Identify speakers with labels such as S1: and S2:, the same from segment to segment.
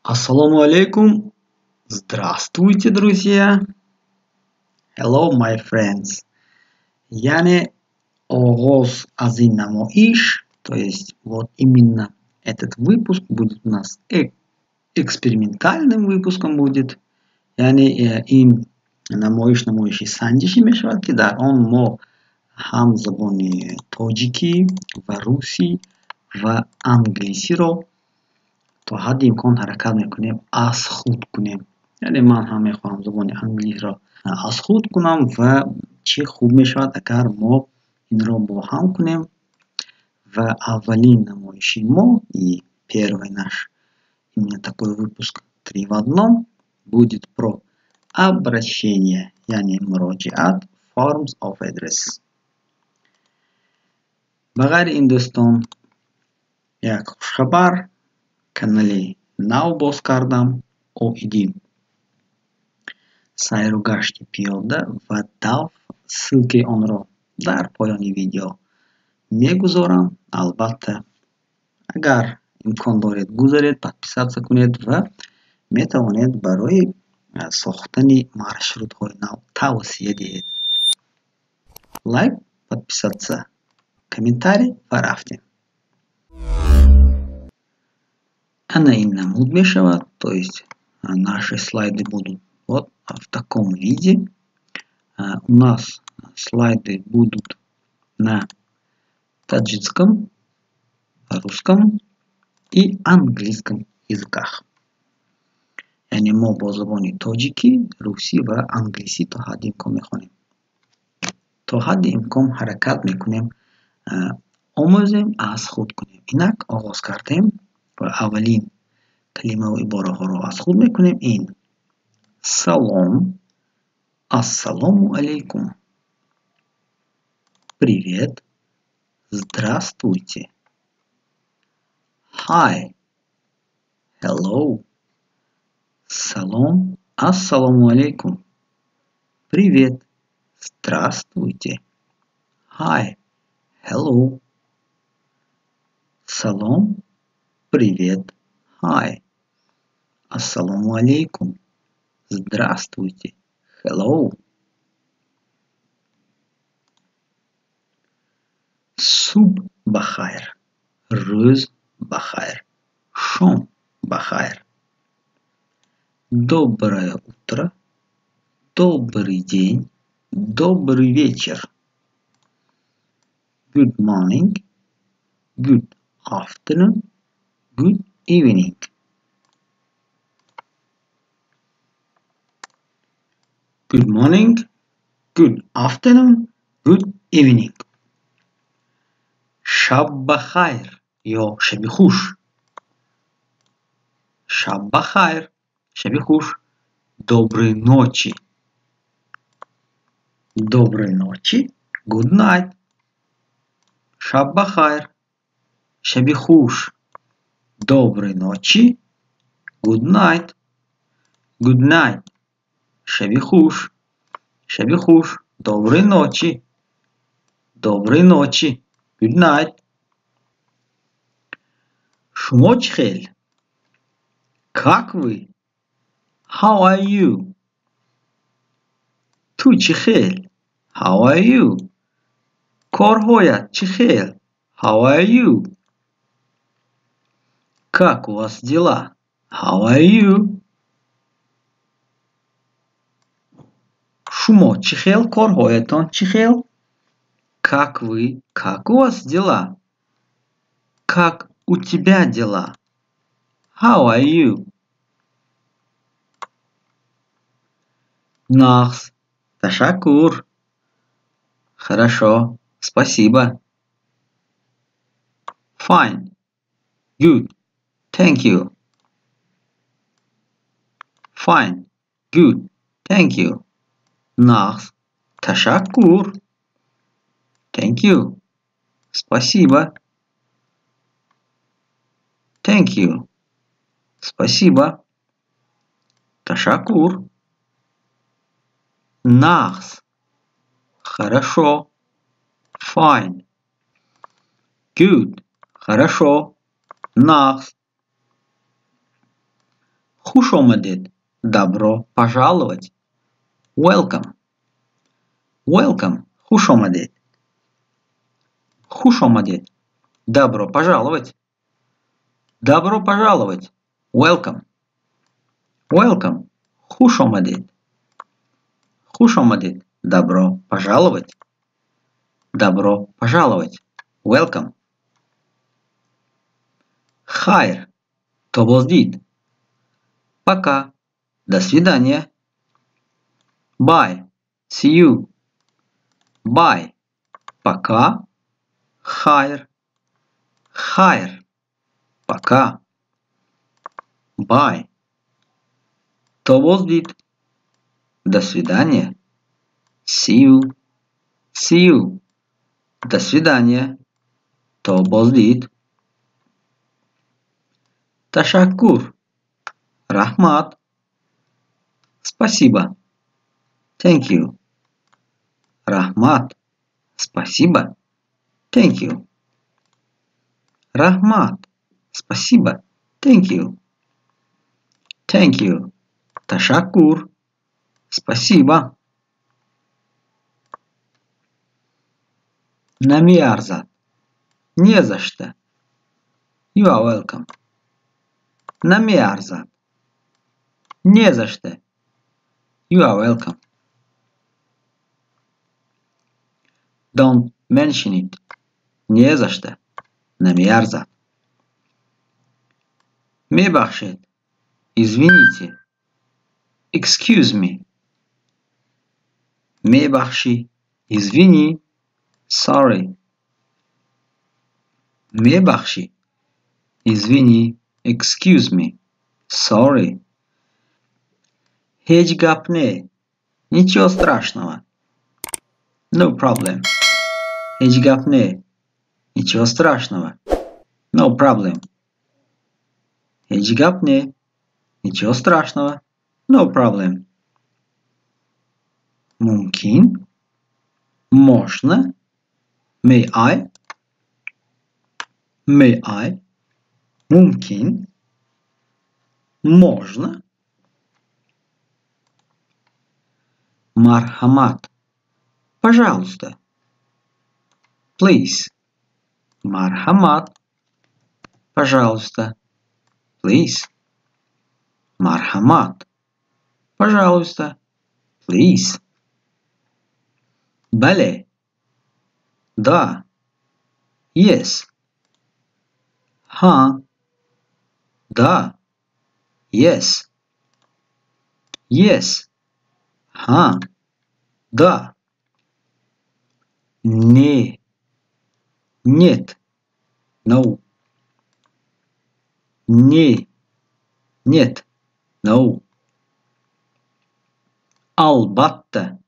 S1: Ассалому алейкум! Здравствуйте, друзья! Hello, my friends! Яъне оғоз аз ин намоиш, то есть вот именно этот выпуск будет у нас экспериментальным выпуском будет. Яъне ин намоиш намоиши санҷишӣ мешавад, ки дар он мо ҳам забони тоҷикӣ ва русӣ ва англисиро то ҳадди имкон ҳаракат мекунем аз худ кунем. Яъне ман ҳам мехоҳам забони англисиро аз худ кунам ва чӣ хуб мешавад, агар мо инро бо ҳам кунем. Ва аввалин намоиши мо и первый наш именно такой выпуск три в одном будет про обращение, яъне муроҷиат, forms of address. Ба ғайри ин, дӯстон, як хушхабар: канали нав боз кардам оиди сайру гашти пиёда ва дав. Ссылкаи онро дар поёни видео мегузорам. Албатта, агар имкон доред, гузаред, подписаться кунед ва метавонед барои сохтани маршрутҳои нав тавсия диҳед. Лайк, подписаться, комментарий ва рафтем. Ана ин намуд мешавад, то есть наши слайды будут вот в таком виде. У нас слайды будут на таджикском, русском и английском языках. Яъне мо бо забони тоҷикӣ, русӣ ва англисӣ то ҳадди имкон мехонем. То ҳадди имкон ҳаракат мекунем омӯзем, аз худ кунем. Инак оғоз кардем ва аввалин калимаву ибораҳоро аз худ мекунем. Ин салом, ассалому алейкум, привет, здравствуйте, hi, hello. Салом, ассалому алейкум, привет, здравствуйте, hi, hello. Салом, привет, hi, ассалому алейкум, здравствуйте, hello. Субҳ ба хайр, рӯз ба хайр, шом ба хайр. Доброе утро, добрый день, добрый вечер. Good morning, good afternoon, good evening. Good morning, good afternoon, good evening. Шаб ба хайр ё шаби хуш. Шаб ба хайр, шаби хуш. Доброй ночи. Доброй ночи, good night. Шаб ба хайр, шаби хуш. Доброй ночи, good night. Good night. Шаби хуш, шаби хуш. Доброй ночи. Доброй ночи. Good night. Шумо чӣ хел? Как вы? How are you? Ту чӣ хел? How are you? Корҳоят чӣ хел? How are you? Как у вас дела? How are you? Шумо чӣ хел? Корҳоятон чӣ хел? Как вы? Как у вас дела? Как у тебя дела? How are you? Нағз. Ташаккур. Хорошо. Спасибо. Fine. Good. Thank you. Fine. Good. Thank you. Нағз. Ташаккур. Thank you. Спасибо. Thank you. Спасибо. Ташаккур. Нағз. Хорошо. Fine. Good. Хорошо. Нағз. Хуш омадед. Добро пожаловать. Welcome. Welcome. Хуш омадед. Хуш омадед. Добро пожаловать. Добро пожаловать. Welcome. Welcome. Хуш омадед. Хуш омадед. Добро пожаловать. Добро пожаловать. Welcome. Хайр. То боздид. Пока. До свидания. Bye. See you. Bye. Пока. Хайр. Хайр. Пока. Bye. То боздид. До свидания. See you. See you. До свидания. То боздид. Ташаккур. Раҳмат. Спасибо. Thank you. Раҳмат. Спасибо. Thank you. Раҳмат. Спасибо. Thank you. Thank you. Ташаккур. Спасибо. Намеарзад. Не за что. You are welcome. Намеарзад. Не за что. You are welcome. Don't mention it. Не за что. Намеарзад. Мебахшед. Извините. Excuse me. Мебахшӣ. Извини. Sorry. Мебахшӣ. Извини. Excuse me. Sorry. Ҳеҷ гап не. Ничего страшного. No problem. Ҳеҷ гап не. Ничего страшного. No problem. Ҳеҷ гап не. Ничего страшного. No problem. Мумкин. Можно. May I? May I? Мумкин. Можно. Марҳамат. Пожалуйста. Please. Марҳамат. Пожалуйста. Please. Марҳамат. Пожалуйста. Please. Бале. Да. Yes. Ҳа. Да. Yes. Yes. Ҳа. Да. Не. Нет. No. Не. Нет. No. Албатта.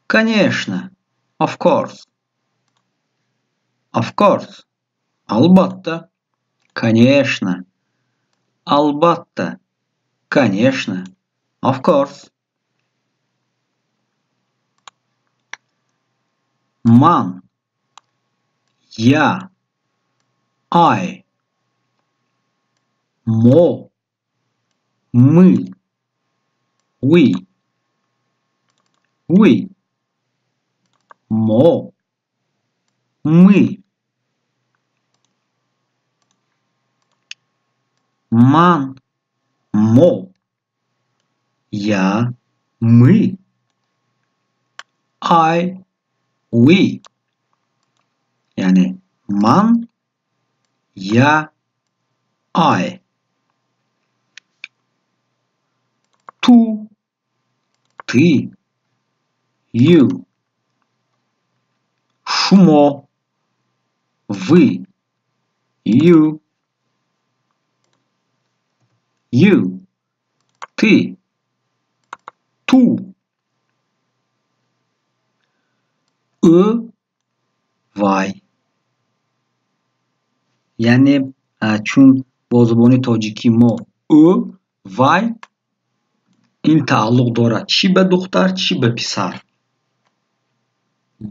S1: Конечно. Of course. Of course. Албатта. Конечно. Албатта. Конечно. Of course. Ман. Я. I. Мо. Мы. We. We. Мо. Мы. Ман. Мо. Я. Мы. I. We. Яъне ман, я, I. Ту, ты, you. Шумо, вы, you. You, ты, ту. Ӯ, вай. Яъне чун бо забони тоҷикӣ мо ӯ, вай ин тааллуқ дорад чӣ ба духтар, чӣ ба писар.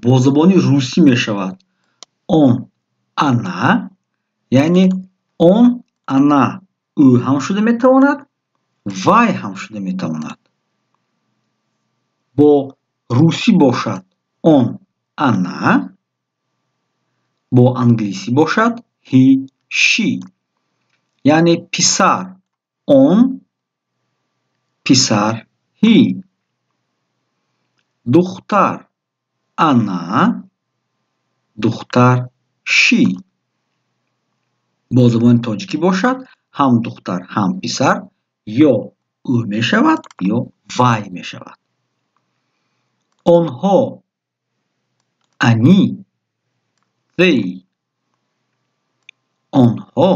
S1: Бо забони русӣ мешавад он, она, яъне он, она ӯ ҳам шуда метавонад, Вай ҳам шуда метавонад. Бо русӣ бошад он, она, бо англисӣ бошад he, she. Яъне писар он, писар he, духтар она, духтар she. Бо забони тоҷикӣ бошад ҳам духтар ҳам писар ё ӯ мешавад ё вай мешавад. Онҳо они, they. Онҳо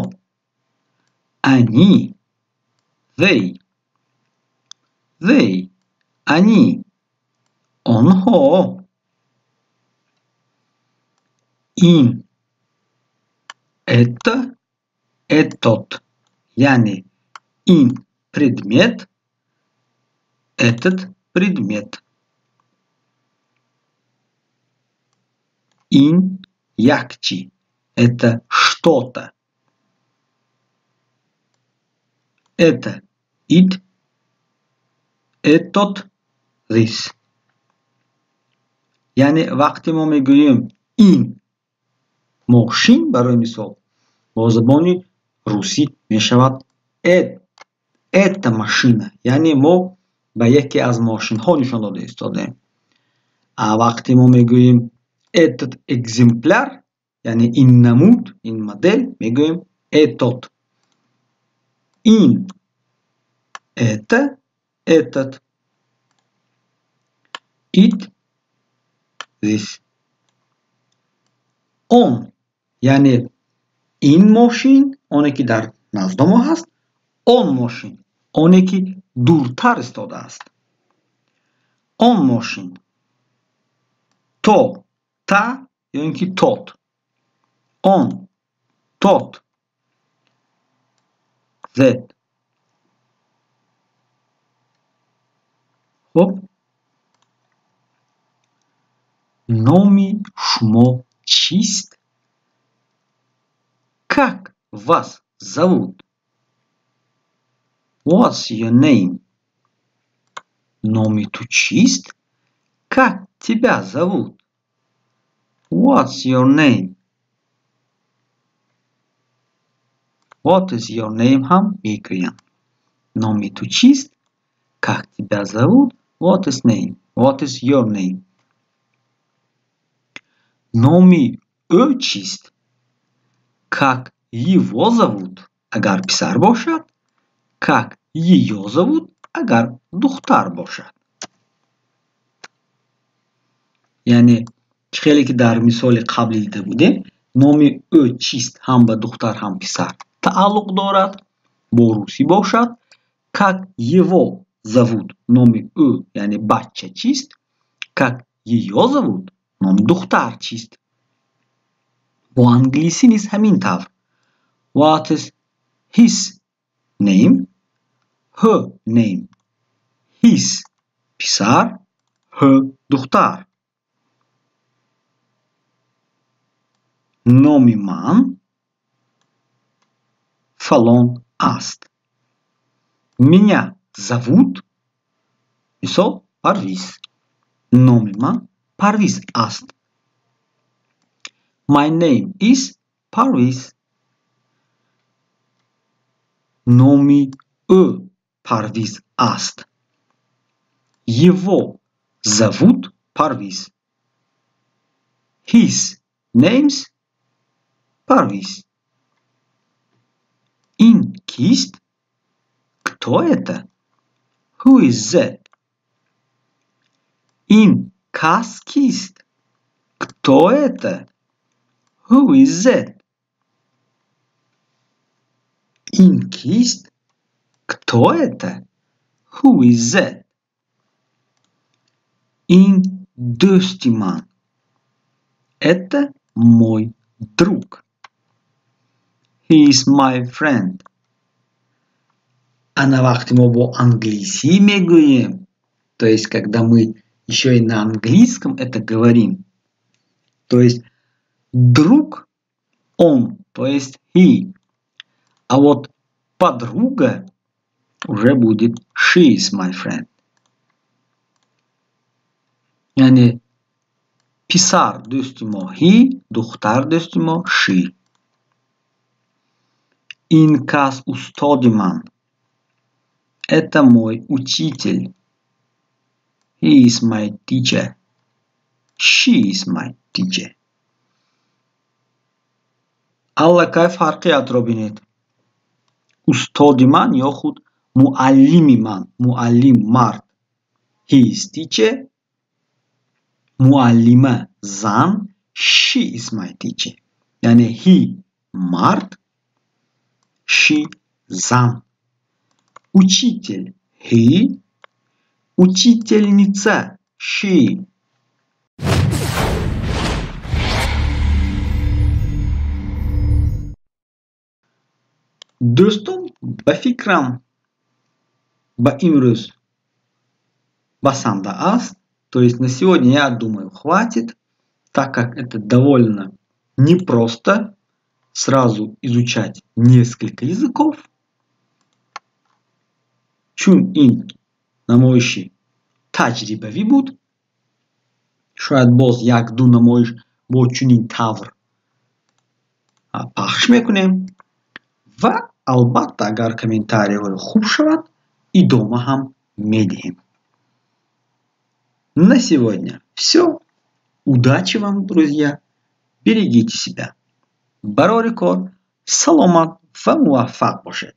S1: они, they. They, они, онҳо. Ин, это, этот. Яъне ин предмет, этот предмет. Ин якчи, это что-то. Это it, этот, this. Яъне вақте мо мегӯем ин мошин, барои мисол, бо забони русӣ мешавад эта машина. Яъне мо ба яке аз мошинҳо нишон дода истодаем. А вақте мо мегӯем этот экземпляр, яъне ин намуд, ин модель, мегӯем этот. Ин, это, этот. It, this. Он, яъне ин мошин, оне ки дар назди мо ҳаст, он мошин, оне ки дуртар истодааст. Он мошин. То, та ё ин ки тот. Он, тот. That. Хуб, номи шумо чист? Как вас зовут? What's your name? Номи ту чист? Как тебя зовут? What's your name? What is your name ҳам мегӯянд. Номи ту чист? Как тебя зовут? What is name? What is your name? Номи ӯ чист? Как его зовут? Агар писар бошад. Как её зовут? Агар духтар бошад. Яъне чӣ хеле ки дар мисоли қаблӣ дида будем, номи ӯ чист ҳам ба духтар ҳам писар тааллуқ дорад. Бо русӣ бошад как его зовут, номи ӯ яъне бача чист, как её зовут, номи духтар чист. Бо англисӣ низ ҳамин тавр. What is his name? Her name. His писар, her духтар. Номи ман фалон аст. Меня зовут, мисол, Парвиз. Номи ман Парвиз аст. My name is Parviz. Номи ӯ Парвиз аст. Его зовут Парвиз. His name's Парвиз. Ин кист? Кто это? Who is that? Ин кас кист? Кто это? Who is that? Ин кист? Кто это? Who is that? Ин дӯсти ман. Это мой друг. He is my friend. Ана вақте мо бо англисӣ мегӯем, то есть когда мы еще и на английском это говорим, то есть друг он, то есть he, а вот подруга Уже будет she is my friend. Яъне писар дӯсти мо he, духтар дӯсти мо she. Ин кас устоди ман. Это мой учитель. He is my teacher. She is my teacher. Аллакай фарқиятро бинед. Устоди ман ё худ муаллими ман. Муаллим мард. He is teacher. Муаллима зан. She is my teacher. Яъне he мард, she зан. Учитель he, учительница she. Дӯстон, ба фикрам ба имрӯз басанда аст. То есть на сегодня, я думаю, хватит, так как это довольно непросто сразу изучать несколько языков. Чун ин намоиши таҷрибавӣ буд, шояд боз як-ду намоиш бо чунин тавр пахш мекунем ва албатта агар комментарияҳои хуб шавад, идома ҳам медиҳем. На сегодня всё. Удачи вам, друзья. Берегите себя. Барори кор, саломат ва муваффақ бошед.